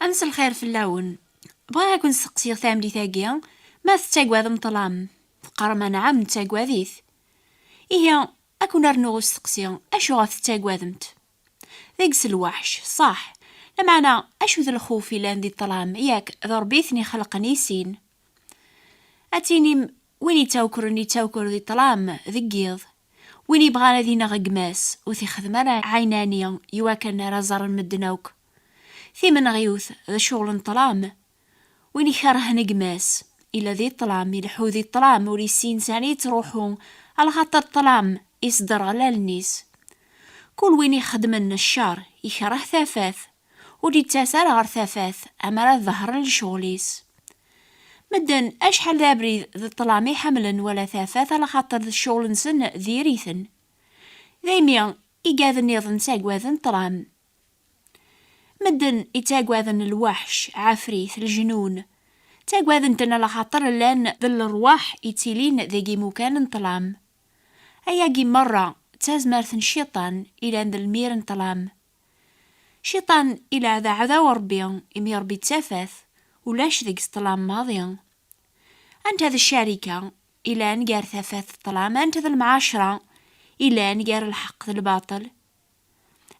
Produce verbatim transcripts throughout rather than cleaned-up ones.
Mselxir fell-awen. Bɣiɣ ad ken-steqsiɣ tamlit-agi, ma tettaggadem ṭṭlam? Teqqarem anɛam, nettagad-it. Ihi, ad ken-rnuɣ usteqsi, acuɣef tettaggademt? Deg-s lweḥc, ṣaḥ. Lameɛna, acu d lxuf ilan di ṭṭlam, yak d Ṛebbi i ten-ixelqen i sin? Ad tinim, win ittawkren, ittawker di ṭṭlam, deg yiḍ. Win ibɣan ad ineɣ gma-s, ur t-ixdem ara ɛinani, iwakken ara ẓren medden akk. Timenɣiwt, d ccɣel n ṭṭlam. Win ikerhen gma-s, ila di ṭṭlam, ileḥḥu di ṭṭlam, ur issin sani yettruḥu, alaxaṭer ṭṭlam isderɣel allen-is. Kul win ixeddmen ccer, ikreh tafat, ur d-ittas ara ɣer tafat, amar ad ḍehren lecɣel-is. Medden acḥal d abrid d ṭṭlam i ḥemmlen wala tafat, alaxaṭer d ccɣel-nsen diri-ten. Daymi, igad nniḍen ttaggaden ṭṭlam. Medden ittaggaden lweḥc, ɛafrit, leǧnun. Ttaggaden-ten alaxaṭer llan d lerwaḥ ittilin deg imukan n ṭṭlam. Ayagi merra d tazmert n cciṭan ilan d lmir n ṭṭlam. Cciṭan ila d aɛdaw Ṛebbi, imi Ṛebbi d tafat, ulac deg-s ṭṭlam maḍi. Anta d ccarika ilan gar tafat d ṭṭlam, anta d lemɛacra ilan gar lḥeqq d lbaṭel?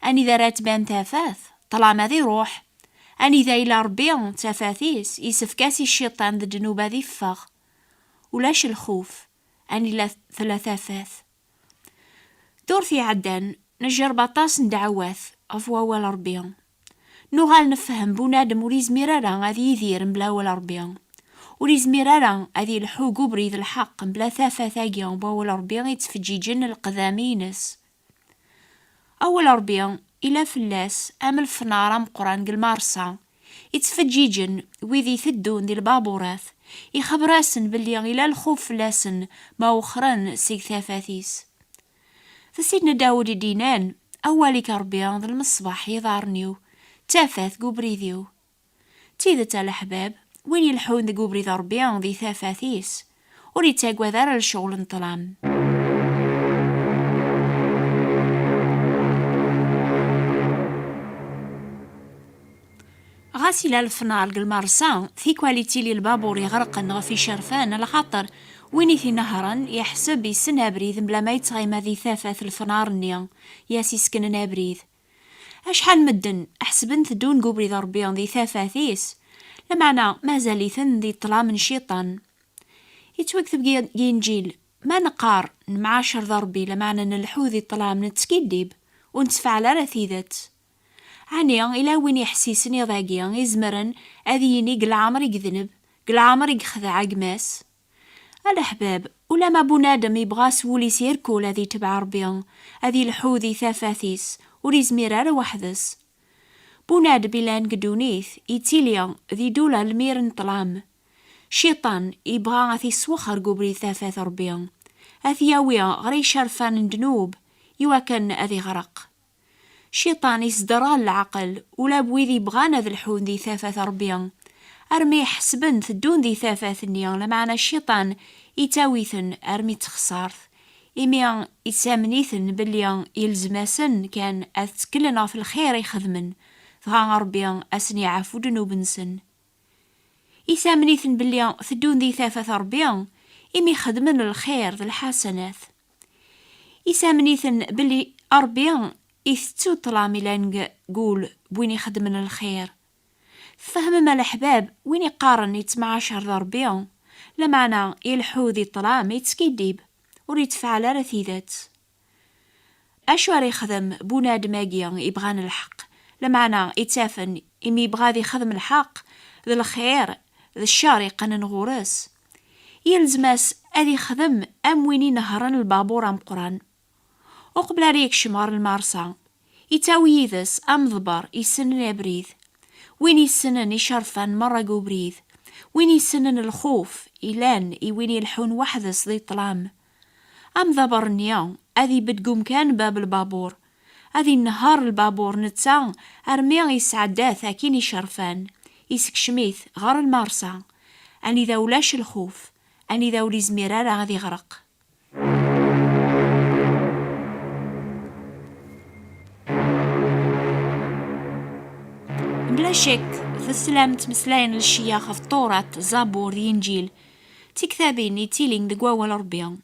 Anida ara tban tafat, ṭṭlam ad iruḥ. Anida ila Ṛebbi d tafat-is, isefk-as i cciṭan d ddnub ad iffeɣ. Ulac lxuf, anida tella tafat. Ddurt iɛeddan, nejjerb aṭas n ddeɛwat ɣef wawal Ṛebbi. Nuɣal nefhem bunadem ur izmir ara ad yidir mebla awal Ṛebbi. Ur izmir ara ad yelḥu deg ubrid lḥeqq mebla tafat-agi n wawal Ṛebbi ittfeǧǧiǧen leqdami-ines. Awal Ṛebbi ila fell-as am lefnar ameqqran deg lmerṣa, ittfeǧǧiǧen wid iteddun di lbaburat, ixebber-asen belli ila lxuf fell-asen ma wexren seg tafat-is. D Sidna Dawed i d-yennan, awal-ik a Ṛebbi d lmeṣbaḥ i yiḍarren-iw, d tafat deg ubrid-iw. D tidet a leḥbab, win ileḥḥun deg ubrid n Ṛebbi di tafat-is, ur ittaggad ara lecɣel n ṭṭlam. Ɣas ila lefnar deg lmerṣa, tikwal ittili lbabur iɣerqen ɣef icerfan, alaxaṭer win i t-inehhren iḥseb issen abrid mebla ma yettɣima di tafat lefnar-nni, i as-iseknen abrid. Acḥal medden ḥesben teddun deg ubrid n Ṛebbi di tafat-is, lameɛna mazal-iten di ṭṭlam n cciṭan. Yettwakteb deg Inǧil, ma neqqar nemɛacer d Ṛebbi, lameɛna nleḥḥu di ṭṭlam, nettkiddib, ur nettfeɛl ara tidet. Ɛni ila win iḥessisen iḍ-agi izemren ad yini deg leɛmer i yedneb, deg leɛmer i yexdeɛ gma-s? A leḥbab, ulamma bunadem yebɣa s wul-is irkul ad itbeɛ Ṛebbi, ad ileḥḥu di tafat-is, ur izmir ara weḥd-s. Bunadem ilan deg ddunit, ittili di dula lmir n ṭṭlam. Cciṭan yebɣa ad t-iswexxer deg ubrid tafat Ṛebbi, ad t-yawi ɣer icerfan n ddnub, iwakken ad iɣreq. Cciṭan isderɣel leɛqel ula n wid yebɣan ad lḥun di tafat Ṛebbi, armi ḥesben teddun di tafat-nni, lameɛna Cciṭan ittawi-ten armi d texṣart, imi ittamen-iten belli yelzem-asen kan ad tteklen ɣef lxir i xedmen, dɣa Ṛebbi ad sen-iɛafu ddnub-nsen. Isamen-iten belli teddun di tafat Ṛebbi, imi xedmen lxir d lḥasanat. Isamen-iten belli Ṛebbi itettu ṭṭlam ilan deg wul n win ixedmen lxir. Tfehmem a leḥbab, win iqqaren ittemɛacar d Ṛebbi, lameɛna ileḥḥu di ṭṭlam, ittkiddib, ur ittfeɛl ara tidet. Acu ara yexdem bunadem-agi ibɣan lḥeqq? Lameɛna ittafen imi yebɣa ad ixdem lḥeqq, d lxir, d ccer yeqqnen ɣur-s. Yelzem-as ad ixdem am win inehhren lbabur ameqqran. Uqbel ara yekcem ɣer lmersa, ittawi yid-s ameḍber issenen abrid, win issenen icerfan merra deg ubrid, win issenen lxuf ilan i win ileḥḥun weḥd-s di ṭṭlam. Amḍaber-nni ad ibedd deg umkan n bab lbabur, ad inehher lbabur netta armi yesɛedda-t akkin icerfan, isekcem-it ɣer lmersa, anida ulac lxuf, anida ur izmir ara ad iɣreq. Mebla ccek, teslam ttmeslayen lecyax ɣef Tturat, Zabur d Yinǧil, d tiktabin yettilin deg wawal Ṛebbi.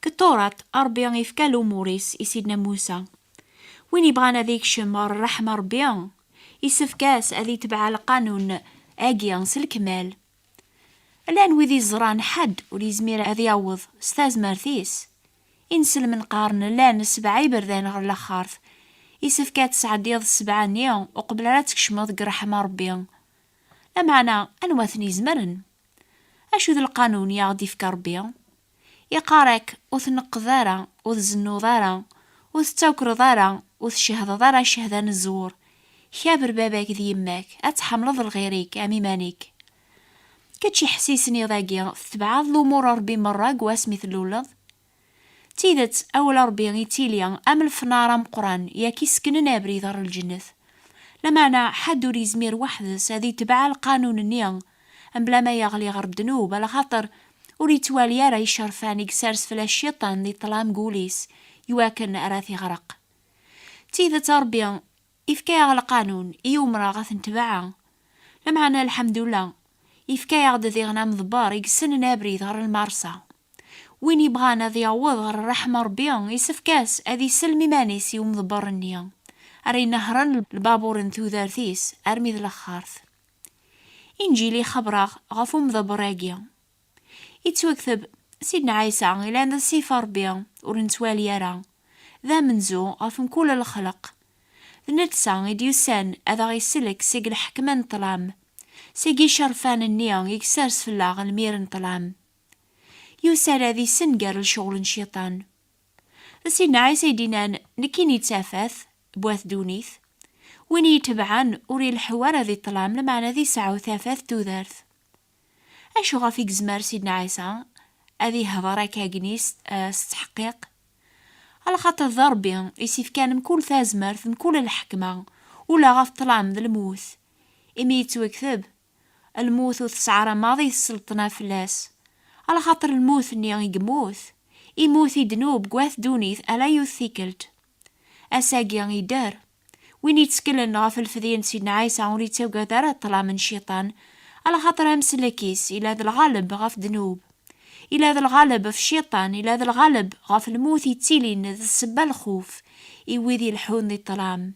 Deg Tturat, Ṛebbi ifka lumuṛ-is i Sidna Musa. Win yebɣan ad ikcem ɣer ṛṛeḥma Ṛebbi, isefk-as ad itbeɛ lqanun-agi s lekmal. Llan wid iẓran ḥedd ur yezmir ad yaweḍ s tazmert-is. Inselmen qqaren llan sebɛa iberdan ɣer laxert. Isefk ad tesɛeddiḍ sebɛa-nni uqbel ara tkecmeḍ deg ṛṛeḥma Ṛebbi. Lameɛna, anwa ten izemren? Acu d lqanun i aɣ-d-ifka Ṛebbi? Iqqar-ak, ur tneqqed ara, ur tzennuḍ ara, ur tettakreḍ ara, ur tcehdeḍ ara cehda n zzur. Kaber baba-k d yemma-k, ad tḥemmleḍ lɣir-ik am iman-ik. Kečč iḥessisen iḍ-agi, tetbeɛeḍ lumuṛ n Ṛebbi merra deg wasmi tluleḍ? D tidet, awal Ṛebbi ittili am lefnar ameqqran i ak-iseknen abrid ɣer lǧennet. Lameɛna, ḥedd ur yezmir weḥd-s ad itbeɛ lqanun-nni, mebla ma yeɣli ɣer ddnub, alaxaṭer ur yettwali ara icerfan i yessers fell-as cciṭan di ṭṭlam deg wul-is, iwakken ara t-iɣreq. D tidet, Ṛebbi ifka-yaɣ lqanun i umreɣ ad t-netbeɛ. Lameɛna, lḥemdullah, ifka-yaɣ-d diɣen amḍebber i yessnen abrid ɣer lmerṣa. Win yebɣan ad yaweḍ ɣer ṛṛeḥma Ṛebbi, isefk-as ad isellem iman-is i umḍebber-nni ara inehṛen lbabuṛ n tudert-is armi d laxert. Inǧil ixebber-aɣ ɣef umḍebber-agi. Ittwakteb, Sidna Ɛisa ilan d ṣṣifa Ṛebbi ur nettwali ara, d amenzu ɣef mkul lexleq. D netta i d-yusan ad aɣ-isellek seg lḥekma n ṭṭlam, seg icerfan-nni i yessers fell-aɣ lmir n ṭṭlam. Yusa-d ad issenger lecɣel n cciṭan. D Sidna Ɛisa i d-innan, nekkini d tafat n wat ddunit. Win i yi-itebɛen ur ileḥḥu ara di ṭṭlam, lameɛna ad isɛu tafat n tudert. Acuɣef i yezmer Sidna Ɛisa ad ihder akkagni s, eh, s ttḥeqqiq? Alaxaṭer d Ṛebbi i s-ifkan mkul tazmert, mkul lḥekma, ula ɣef ṭṭlam d lmut. Imi yettwakteb, lmut ur tesɛi ara maḍi sselṭna fell-as. Alaxaṭer lmut-nni i yemmut, immut i ddnub deg wat ddunit ala yiwet tikkelt. Ass-agi idder. Win yetteklen ɣef lfedya n Sidna Ɛisa ur yettagad ara ṭṭlam n cciṭan, alaxaṭer amsellek-is ila d lɣaleb ɣef ddnub. Ila d lɣaleb ɣef cciṭan, ila d lɣaleb ɣef lmut yettilin d ssebba lxuf i wid ileḥḥun di ṭṭlam.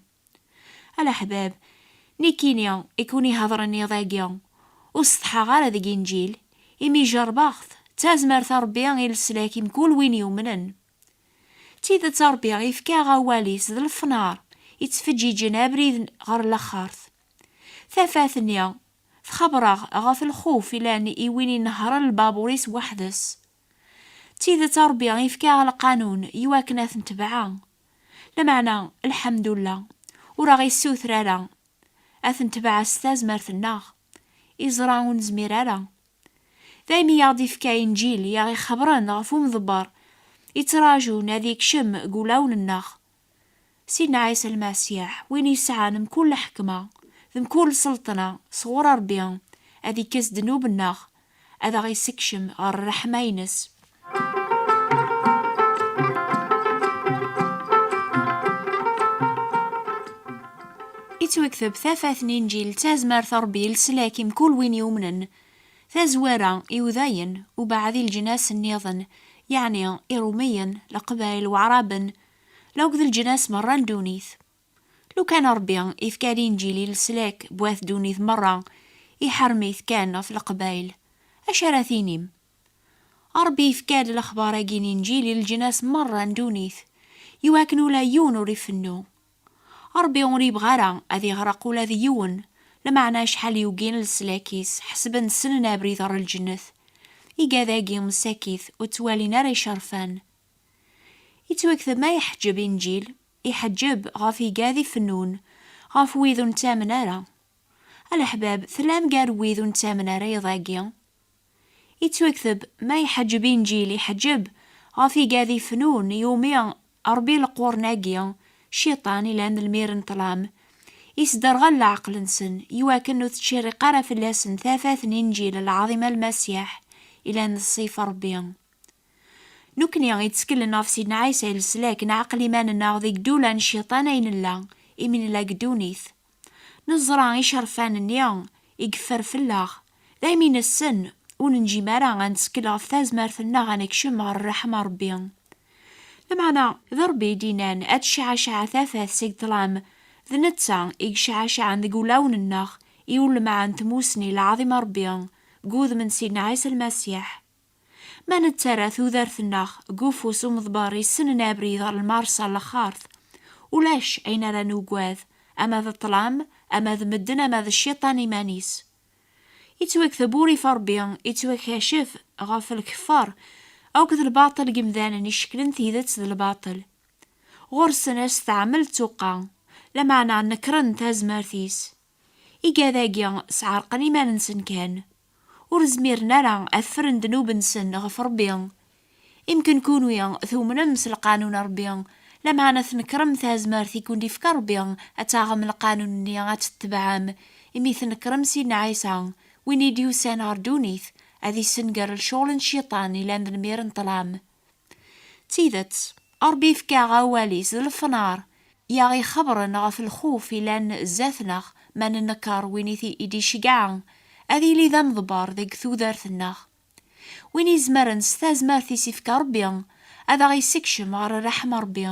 A leḥbab, nekkini i kun-ihedṛen iḍ-agi, ur setḥaɣ ara deg Inǧil, imi jerrbeɣ-t, d tazmert n Ṛebbi i leslak i mkul win yumnen. D tidet, Ṛebbi ifka awal-is d lefnar, ittfeǧǧiǧen abrid ɣer laxert. Tafat-nni txebber-aɣ ɣef lxuf ilan i win inehṛen lbabuṛ-is weḥd-s. D tidet, Ṛebbi ifka-aɣ lqanun iwakken ad t-netbeɛ. Lameɛna, lḥemdullah, ur aɣ-issuter ara ad t-netbeɛ s tazmert-nneɣ. Iẓra ur nezmir ara. Daymi i aɣ-d-ifka Inǧil i aɣ-ixebbren ɣef umḍebber ittraǧun ad ikcem deg wulawen-nneɣ. Sidna Ɛisa Lmasiḥ, win yesɛan mkul lḥekma d mkul sselṭna sɣur Ṛebbi, ad ikkes ddnub-nneɣ, ad aɣ-issekcem ɣer ṛṛeḥma-ines. Ittwakteb tafat n Inǧil d tazmert n Ṛebbi i leslak i mkul win yumnen. Tazwara, Ihudayen, ubeɛd i leǧnas nniḍen, yeɛni Iṛumiyen, Leqbayel, Waɛraben, la akked leǧnas merra n ddunit. Lukan Ṛebbi ifka Linǧil i leslak n wat ddunit merra, iḥrem-it kan ɣef Leqbayel, acu ara tinim? Ṛebbi ifka-d lexbar-agi n Inǧil i leǧnas merra n ddunit, iwakken ula yiwen ur ifennu. Ṛebbi ur yebɣi ara ad iɣreq ula d yiwen, lameɛna acḥal yugin leslak-is, ḥesben ssnen abrid ɣer lǧennet. Igad-agi msakit ur ttwalin ara icerfan. Ittwakteb ma iḥeǧǧeb Inǧil, iḥeǧǧeb ɣef igad ifennun, ɣef wid ur nettamen ara. A leḥbab, tellam gar wid ur nettamen ara iḍ-agi? Ittwakteb ma iḥeǧǧeb Inǧil, iḥeǧǧeb ɣef igad ifennun, iwumi Ṛebbi leqwren-agi, Cciṭan ilan d lmir n ṭṭlam, isderɣel leɛqel-nsen, iwakken ur tettcerriq ara fell-asen tafat n Inǧil lɛaḍima n Lmasiḥ, ilan d ṣṣifa Ṛebbi. Nekni itteklen ɣef Sidna Ɛisa i leslak, nɛeqel iman-nneɣ deg ddula n Cciṭan ay nella, imi nella deg ddunit. Neẓra icerfan-nni i yeffer fell-aɣ, daymi nessen ur nenǧim ara ad nettkel ɣef tazmert-nneɣ ad nekcem ɣer ṛṛeḥma n Ṛebbi. Lameɛna d Ṛebbi i d-yennan ad tecɛaceɛ tafat seg ṭṭlam, d netta i yecɛacaɛen deg wulawen-nneɣ i ulmeɛ n tmusni lɛaḍima n Ṛebbi deg wudem n Sidna Ɛisa Lmasiḥ. Ma nettarra tudert-nneɣ deg ufus umeḍbar issenen abrid ɣer lmerṣa n lxert, ulac ayen ara nugad, ama d ṭṭlam, ama d medden, ama d cciṭan iman-is. Yettwakteb urrif n Ṛebbi, yettwakacef ɣef lkeffer akked lbaṭel n yimdanen icekklen tidet d lbaṭel. Ɣur-sen asteɛmel d tuqqa, lameɛna nekren tazmert-is. Igad-agi sɛerqen iman-nsen kan. Ur zmiren ara ad ffren ddnub-nsen ɣef Ṛebbi. Imken kunwi tumnem s lqanun n Ṛebbi, lameɛna tnekrem tazmert i kun-d-ifka Ṛebbi ad taɣem lqanun-nni, ad t-tebɛem, imi tnekrem Sidna Ɛisa, win i d-yusan ɣer ddunit ad issenger lecɣel n cciṭan ilan d lmir n ṭṭlam. D tidet, Ṛebbi yefka awal-is d lefnar i aɣ-ixebbren ɣef lxuf ilan zdat-neɣ ma nenker win i t-, i d-icegɛen ad yili d ameḍbar deg tudert-nneɣ. Win izemren s tazmert-is ifka Ṛebbi ad aɣ-yessekcem ɣer ṛṛeḥma n Ṛebbi,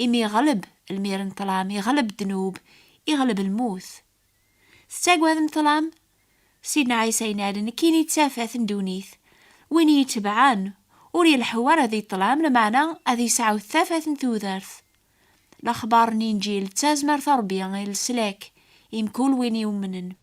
imi iɣleb lmir n ṭṭlam, iɣleb ddnub, iɣleb lmut. Tettagadem ṭṭlam? Sidna Ɛisa yenna-d, nekkini d tafat n ddunit. Win i yi-tebɛen ur ileḥḥu ara di ṭṭlam, lameɛna ad yesɛu tafat n tudert. Lexbar n Inǧil d tazmert n Ṛebbi i leslak i mkul win yumnen.